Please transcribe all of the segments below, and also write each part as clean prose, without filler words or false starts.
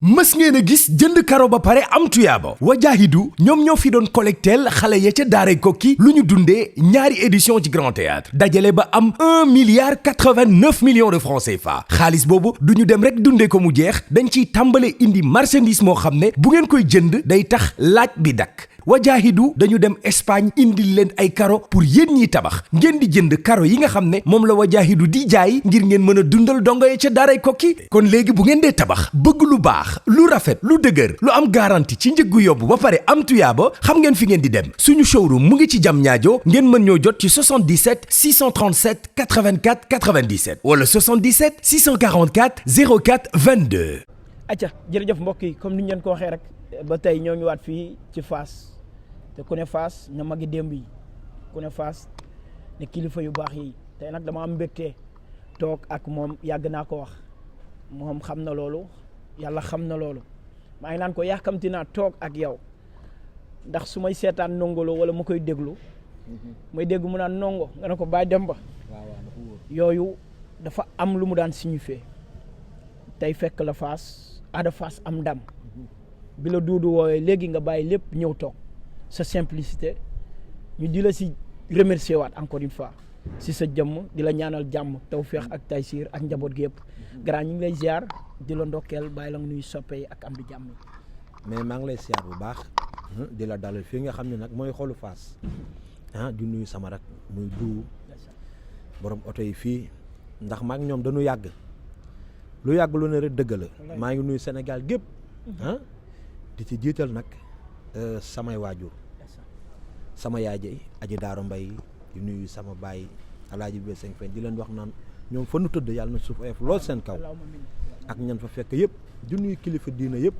mës ngeen a gis jënd karo ba pare am tuyaaba Wajaahidu ñoom ñoo fi doon collecteel xale ya ca daaray Kokki lu ñu dundee ñaari édition ci Grand Théâtre dajale ba am 1,89 milliard de francs CFA xaalis boobu du ñu dem rek dundee ko mu jeex dañ ciy tàmbale indi marchandise moo xam ne bu ngeen koy jënd day tax laaj bi dakk Wajaahidu dañu dem Espagne indil leen ay karo pour yéen ñiy tabax ngeen di jënd karo yi nga xam ne moom la Wajaahidu di jaay ngir ngeen mën a dundal dongo ya ca daaray Kokki kon léegi bu ngeen dee tabax bëgg lu baax lu rafet lu dëgër lu am garantie ci njëggu yóbbu ba pare am tuyaaba xam ngeen fi ngeen di dem suñu showroom mu ngi ci Diamniadio ngeen mën ñoo jot ci 77 637 84 97 wala 77 644 04 22. acca jërëjëf mbokk yi comme ni ñu leen ko waxee rek ba tey ñoo ngi waat fii ci Fass te ku ne Fass na magi démb yi ku ne Fass ne kilifa yu baax yi tey nag dama am mbégte toog ak moom yàgg naa ko wax moom xam na loolu yàlla xam na loolu maa ngi naan ko yàkkamti naa toog ak yow ndax su may seetaan nongolo wala ma koy déglu may dégg mu naan nongo nga ne ko Baye Demba yooyu dafa am lu mu daan signifié tey fekk la Fass Ada Fass am ndam bi la duudu woowee léegi nga bàyyi lépp ñëw toog sa simplicité ñu di la si remercier waat encore une fois si sa jëmm di la ñaanal jàmm tawféex ak taysiir ak njaboot gi yëpp grand ñu ngi lay ziar di la ndokkeel bàyyi la nga nuy soppee ak am di jàmm mais maa ngi lay ziar bu baax di la dalal fii nga xam ne nag mooy xolu Fass di nuyu sama rak muy du borom oto yi fii ndax maak ñoom dañu yàgg lu yàgg lu ne rek dëgg la maa ngi nuyu Sénégal gépp di ci jiital nag samay waajur sama yaay ji aji daaro mbay di nuyu sama baay alaaji be 5 fen di leen wax naan ñoom fa nu tëdd yàlla na suuf oyof lool seen kaw ak ñan fa fekk yëpp di nuyu kilifa diina yëpp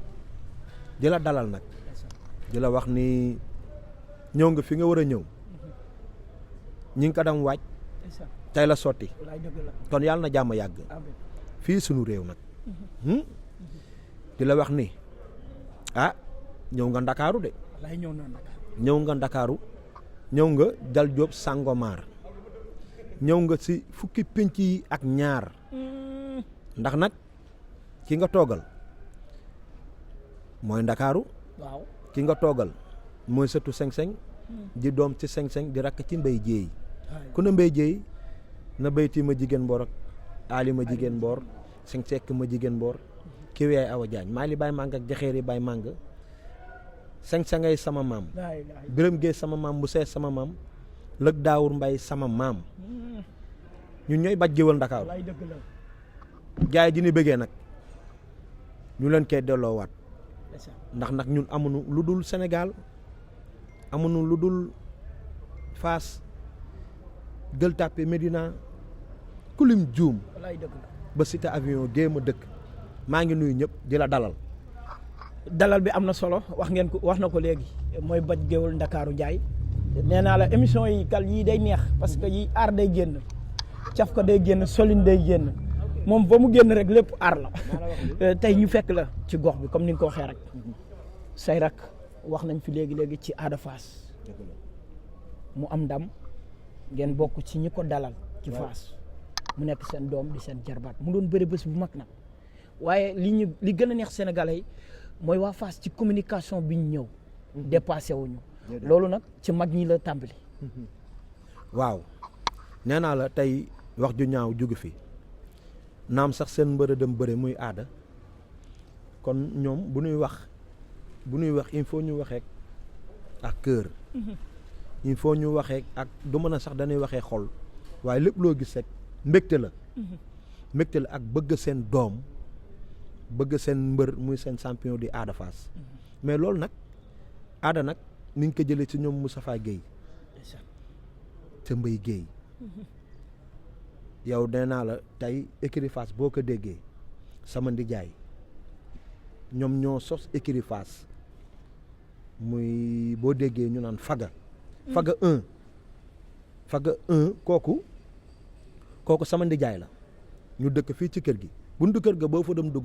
di la dalal nag di la wax ni ñëw nga fi nga war a ñëw ñi ngi ko dam waaj tey la sotti kon yàlla na jàmm yàgg fii sunu réew nag di la wax ni ñëw nga ndakaaru de ñëw nga ndakaaru ñëw nga Jal Jóob Sangomar ñëw nga ci fukki pénc yi ak ñaar ndax nag ki nga toogal mooy ndakaaru waaw ki nga toogal mooy sëtu seng-seng di doom ci seng-seng di rakk ci mbay jéey ku ne mbay jéey na bayti ma jigéen mboor ak aali ma jigéen mboor seng sekk ma jigéen mboor ki weey awa jaañ maa li bay màng ak jaxeeri bay màng seng-sengay sama maam Birëm Géey sama maam bu see sama maam lëg daawur mbay sama maam ñun ñooy baj géwal Ndakaaru gaay yi di ni bëggee nag ñu leen koy delloowaat ndax nag ñun amuñu lu dul Sénégal amuñu lu dul Fass Gueule Tapée Médina kulim juum ba cité avion géem a dëkk maa ngi nuyu ñëpp di la dalal bi am na solo wax na ko léegi mooy baj géwal Ndakaaru Njaay nee naa la émission yi kal yii day neex parce que yi aar day génn caf ko day génn solin day génn moom ba mu génn rek lépp aar la tey ñu fekk la ci gox bi comme ni nga ko waxee rek say rak wax nañ fi léegi ci Ada Fass mu am ndam ngeen bokk ci ñi ko dalal ci Fass mu nekk seen doom di seen jarbaat mu doon bëri bés bu mag nag waaye li gën a neex sénégalais yi mooy waa Fass ci communication bi ñu ñëw dépassé wuñu loolu nag ci mag ñi la tàmbali waaw nee naa la tey wax ju ñaaw jóge fi naam sax seen mbër dem bëre muy aada kon ñoom bu ñuy wax il faut ñu waxee ak cœur il faut ñu waxee ak du mën a sax dañuy waxee xol waaye lépp loo gis rek mbégte la ak bëgg seen doom bëgg seen mbër muy seen champion di Ada Fass mais loolu nag aada nag ni ñu ko jëlee ci ñoom Moustapha Guèye te Mbaye Guèye yow nee naa la tey écurie Fass boo ko déggee sama ndijaay ñoom ñoo sos écurie Fass muy boo déggee ñu naan faga 1 kooku sama ndijaay la ñu dëkk fii ci kër gi buntu kër ga boo fa dem dugg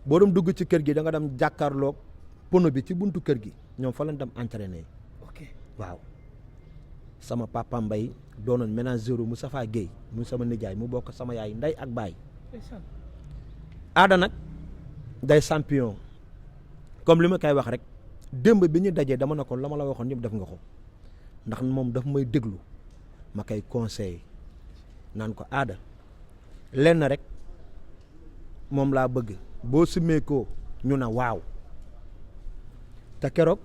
boo dem dugg ci kër gi da nga dem jàkkaarloog pono bi ci buntu kër gi ñoom fa lañ dem entraîné waaw sama papa Mbay doonoon ménageur Moustapha Guèye muy sama nijaay mu bokk sama yaay ndey ak baay Ada nag day champion comme li ma koy wax rek démb bi ñu dajee dama ne ko la ma la waxoon yëpp def nga ko ndax moom daf may déglu ma koy conseillé naan ko Ada lenn rek moom laa bëgg boo simee ko ñu ne waaw te keroog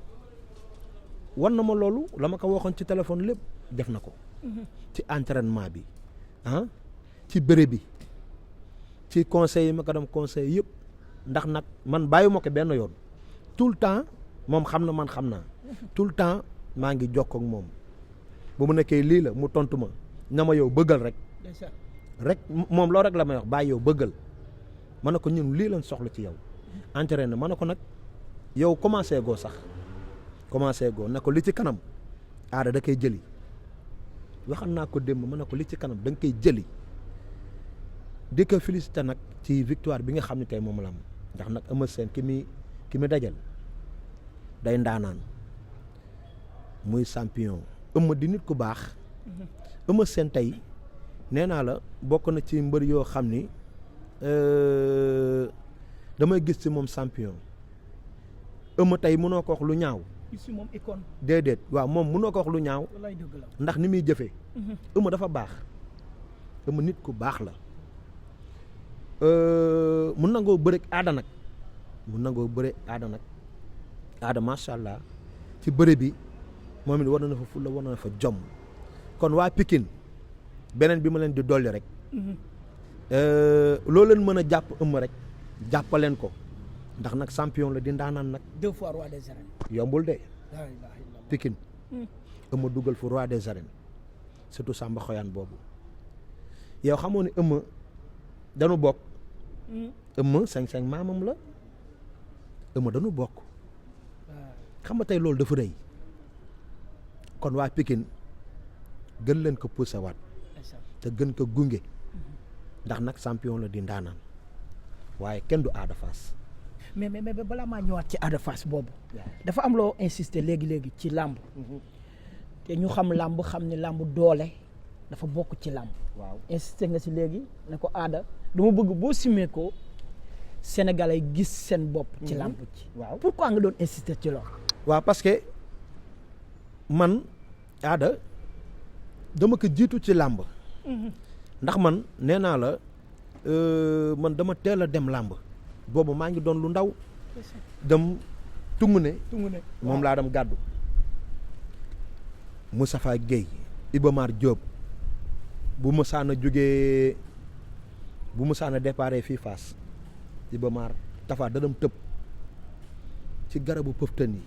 war na ma loolu la ma ko waxoon ci téléphone lépp def na ko ci entraînement bi ci bëre bi ci conseil yi ma ko dem conseil yëpp ndax nag man bàyyi ma ko benn yoon tout le temps moom xam na man xam naa tout le temps maa ngi jokkoo ak moom bu mu nekkee lii la mu tontu ma na ma yow bëggal rek moom loolu rek la may wax bàyyi yow bëggal ma ne ko ñun lii lañ soxla ci yow entraîné ma ne ko nag yow commencé goo sax ne ko li ci kanam Ada da koy jëli waxal naa ko démb ma ne ko li ci kanam da nga koy jëli di ko félicité nag ci victoire bi nga xam ne tey moom la am ndax nag Eumeu Sène ki mi dajal day ndaanaan muy champion Eumeu di nit ku baax Eumeu Sène tey nee naa la bokk na ci mbër yoo xam ni damay gis ci moom champion Eumeu tey mënoo ko wax lu ñaaw si moom icône déedéet waaw moom mënoo ko wax lu ñaaw ndax ni muy jëfee Eumeu dafa baax Eumeu nit ku baax la mun nangoo bëre Ada nag Ada macha allah ci bëre bi moom it war na fa fulla war na fa jom kon waa Pikine beneen bi ma leen di dolli rek loo leen mën a jàpp Eumeu rek jàppaleen ko ndax nag champion la di ndaanaan nag 2 fois roi des arènes yombul de Pikine Eumeu dugal fu roi des arènes surtout Samba Xoyaan boobu yow xamoo ne Eumeu dañu bokk Eumeu 5-5 maamam la Eumeu dañu bokk xam nga tey loolu dafa rëy kon waa Pikine gën leen ko poussé waat te gën ko gunge ndax nag champion la di ndaanaan waaye kenn du Ada Fass mais balaa maa ñëwaat ci Ada Fass boobu dafa am loo insister léegi ci làmb te ñu xam làmb xam ne làmb doole dafa bokk ci làmb waaw insister nga si léegi ne ko Ada dama bëgg boo simee ko Sénégalais gis seen bopp ci làmb ci waaw pourquoi nga doon insister ci loolu waaw parce que man Ada dama ko jiitu ci làmb ndax man nee naa la man dama teel a dem làmb boobu maa ngi doon lu ndaw dem tungu ne moom laa dem gàddu Moustapha Guèye Iba Mar Diop bu Musaana jógee bu Musaana déparé fii Fass Iba Mar Tafa da dem tëb ci garabu pëftan yi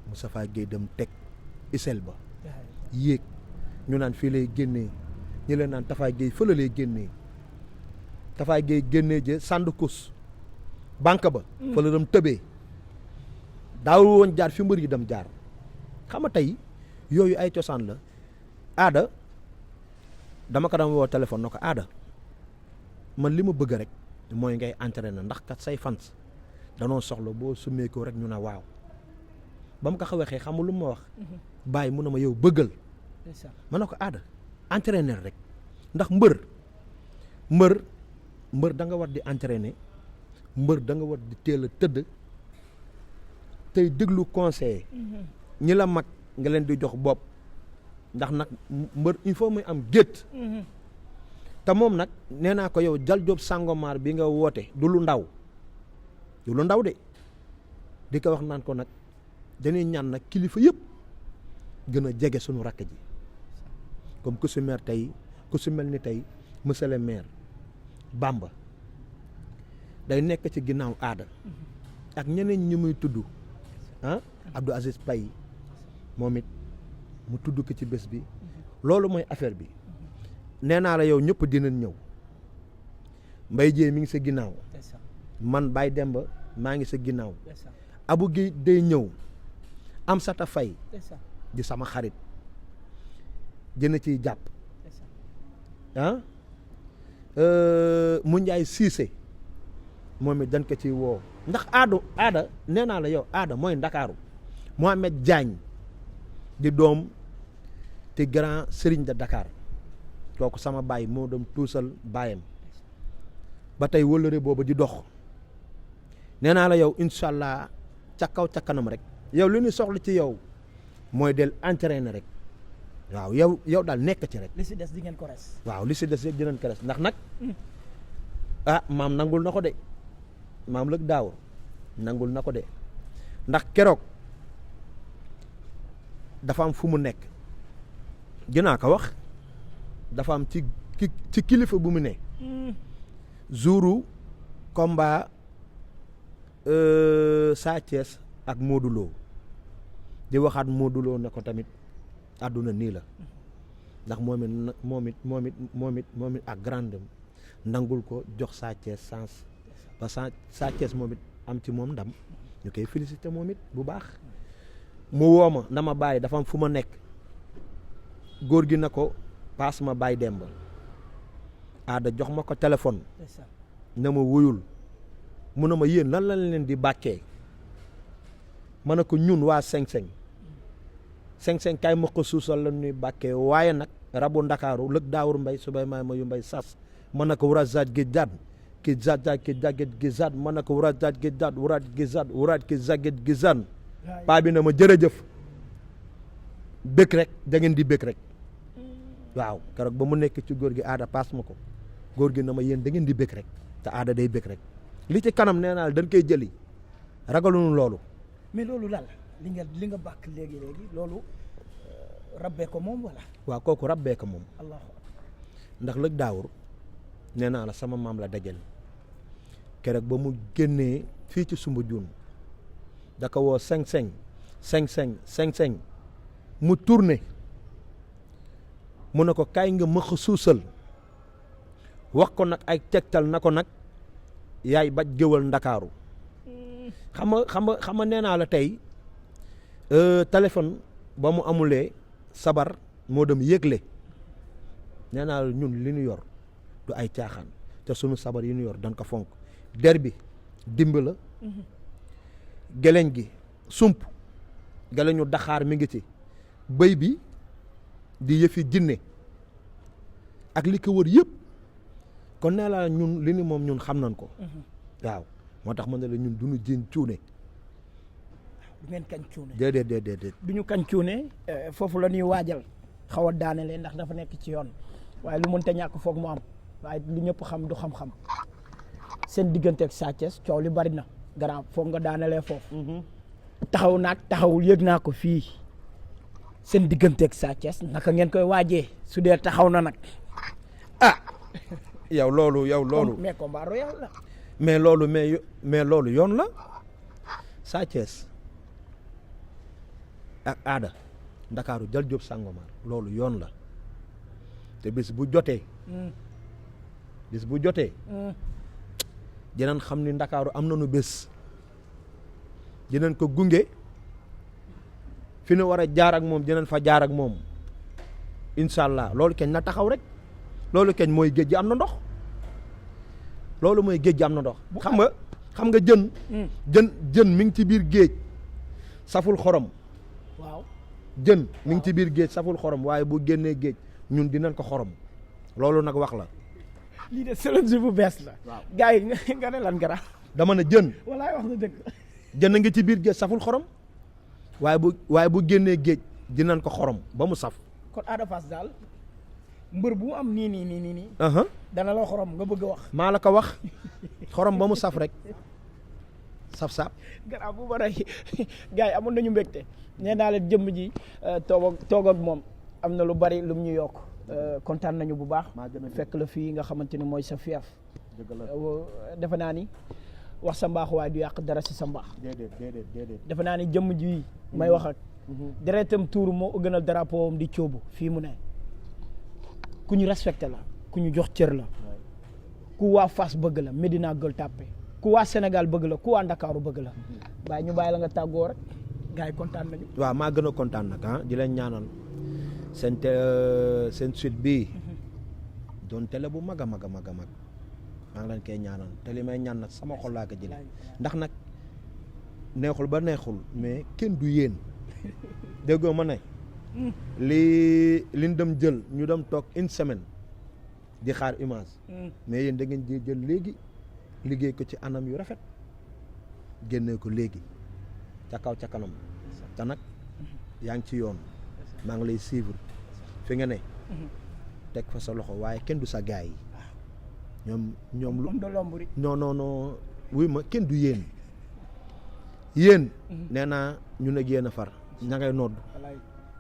Moustapha Guèye dem teg isel ba yéeg ñu naan fii lay génnee ñu leen naan Tafa Guèye fële lay génnee Tafa Guèye génnee je sandkus banque ba fële dem tëbee daawul woon jaar fi mbër yi dem jaar xam nga tey yooyu ay cosaan la Ada dama ko daan woo téléphone na ko Ada man li ma bëgg rek mooy ngay entraîner ndax kat say fans danoo soxla boo sumee ko rek ñu ne waaw ba mu ko xaw waxee xamul lu ma wax bàyyi mu ne ma yow bëggal ma ne ko Ada entraîner rek ndax mbër da nga war di entraîner mbër da nga war di teel a tëdd tey déglu conseil ñi la mag nga leen di jox bopp ndax nag mbër il faut muy am gétt te moom nag nee naa ko yow Jal Diop Sangomar bi nga woote du lu ndaw de di ko wax naan ko nag dañuy ñaan nag kilifa yëpp gën a jege suñu rakk ji comme ku si maire tey ku si mel ni tey monsieur le maire Bamba day nekk ci ginnaaw Ada ak ñeneen ñi muy tudd Abdou Aziz Paye moom it mu tudd ko ci bés bi loolu mooy affaire bi nee naa la yow ñëpp dinañ ñëw Mbaye Dieye mi ngi sa ginnaaw man Baye Demba maa ngi sa ginnaaw Abou Guèye day ñëw am sata fay di sama xarit dina ciy jàpp mu Njaay Siise moom it dañ ko ciy woo ndax Ada nee naa la yow Ada mooy Ndakaaru Mohamed Diagne di doom te grand Serigne de Dakar kooku sama baay moo doon tuusal baayam ba tey wëllëre boobu di dox nee naa la yow incha allah ca kaw ca kanam rek yow li ñu soxla ci yow mooy del entraîner rek waaw yow daal nekk ci rek. li si des di ngeen ko res. waaw li si des yëpp dinañ ko res ndax nag maam nangul na ko de maam lëg daawur nangul na ko de ndax keroog dafa am fu mu nekk dinaa ko wax dafa am ci kilifa bu mu ne jouru combat Sa Thiès ak Modou Lo di waxaat Modou Lo ne ko tamit àdduna nii la ndax moom it ak grande nangul ko jox Sa Thiès sens ba Sa Thiès moom it am ci moom ndam ñu koy félicité moom it bu baax mu woo ma na ma bàyyi dafa am fu ma nekk góor gi na ko paas ma bàyyi demba aada jox ma ko téléphone na ma wuyul mu ne ma yéen lan lañ leen di bàkkee ma ne ko ñun waa Seng-Seng kay ma ko suusal la ñuy bàkkee waaye nag rabu ndakaaru lëg daawur mbay subay maay ma yu mbay sas ma ne ko war a zaat gi daat ki zaat ki daget gi zaat ma ne ko war a zaat gi daat wuraat gi zaat wuraat ki zaget gi zaan paa bi na ma jërëjëf bëgg rek da ngeen di bëgg rek waaw keroog ba mu nekk ci góor gi aada paas ma ko góor gi na ma yéen da ngeen di bëgg rek te aada day bëgg rek li ci kanam nee naa dañ koy jëli ragaluñu loolu. mais loolu daal li nga bàkk léegi loolu rabbee ko moom wala. waaw kooku rabbee ko moom. allahu ndax lëg daawur nee naa la sama maam la dajal keroog ba mu génnee fii ci Soumbédioune da ko woo Seng-Seng mu tourné mu ne ko kaay nga mëq suusal wax ko nag ay tegtal na ko nag yaay baj géwal ndakaaru xam nga nee naa la tey téléphone ba mu amulee sabar moo dem yëgle nee naa la ñun li ñu yor du ay caaxaan te sunu sabar yi ñu yor dañ ko fonk der bi dimb la geleñ gi sump geleñu daxaar mi ngi ci bëy bi di yëfi jinne ak li ko wër yëpp kon nee la ñun li ni moom ñun xam nañ ko waaw moo tax ma ne la ñun duñu jën cuune du ngeen kañ cuune déedéet du ñu kañ cuune foofu la ñuy waajal xaw a daanele ndax dafa nekk ci yoon waaye lu mënta ñàkk foog mu am waaye lu ñëpp xam du xam-xam seen diggante ak Sa Thiès coow li bari na garab foog nga daanelee foofu taxaw naag taxawul yëg naa ko fii seen diggante ak Sa Thiès naka ngeen koy waajee su dee taxaw na nag yow loolu mais combat royal la mais loolu yoon la Sa Thiès ak aada ndakaaru jël Jóob Sangomar loolu yoon la te bis bu jotee dinañ xam ni ndakaaru am nañu bés dinañ ko gunge fi ñu war a jaar ak moom dinañ fa jaar ak moom incha allah loolu kenn na taxaw rek loolu kenn mooy géej gi am na ndox loolu mooy géej gi am na ndox xam nga jën mi ngi ci biir géej saful xorom waaw jën mi ngi ci biir géej saful xorom waaye bu génnee géej ñun dinañ ko xorom loolu nag wax la lii de challenge bu bees la waaw gars yi nga ne lan gara dama ne jën walaay wax na dëgg jën a ngi ci biir géej saful xorom waaye bu génnee géej dinañ ko xorom ba mu saf kon Ada Fass daal mbër bu mu am nii dana la xorom nga bëgg a wax maa la ko wax xorom ba mu saf rek saf garab bu bara gars yi amoon nañu mbégte nee naa leen jëmm ji toog ak moom am na lu bari lu mu ñu yokk kontaan nañu bu baax fekk la fii nga xamante ni mooy sa fief defe naa ni wax sa mbaax waaye du yàq dara si sa mbaax déedéet defe naa ni jëmm ji may wax ak deretam tuuru moo gënal drapeau am di cóobu fii mu ne ku ñu respecté la ku ñu jox cër la ku waa Fass bëgg la Médina Gueule Tapée ku waa Sénégal bëgg la ku waa Ndakaaru bëgg la bàyyi ñu bàyyi la nga tàggoo rek gars yi kontaan nañu waaw maa gën a kontaan nag di leen ñaanal seen suite bii doon télé bu mag a mag maa ngi leen koy ñaanal te li may ñaan nag sama xol laa ko jëlee ndax nag neexul ba neexul mais kenn du yéen déggoo ma ne liñ dem jël ñu dem toog une semaine di xaar image mais yéen da ngeen jël léegi liggéey ko ci anam yu rafet génnee ko léegi ca kaw ca kanam te nag yaa ngi ci yoon maa ngi lay suivre fi nga ne teg fa sa loxo waaye kenn du sa gaay yi ñoom lu non wuy ma kenn du yéen nee naa ñu ne yéen a far ña ngay nodd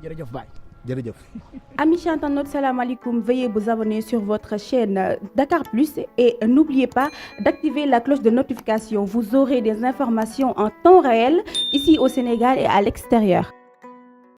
jërëjëf Baye jërëjëf. Amis internautes, salam alaikum. Veuillez vous abonner sur votre chaîne Dakar Plus et n'oubliez pas d'activer la cloche de notification. Vous aurez des informations en temps réel ici au Sénégal et à l'extérieur.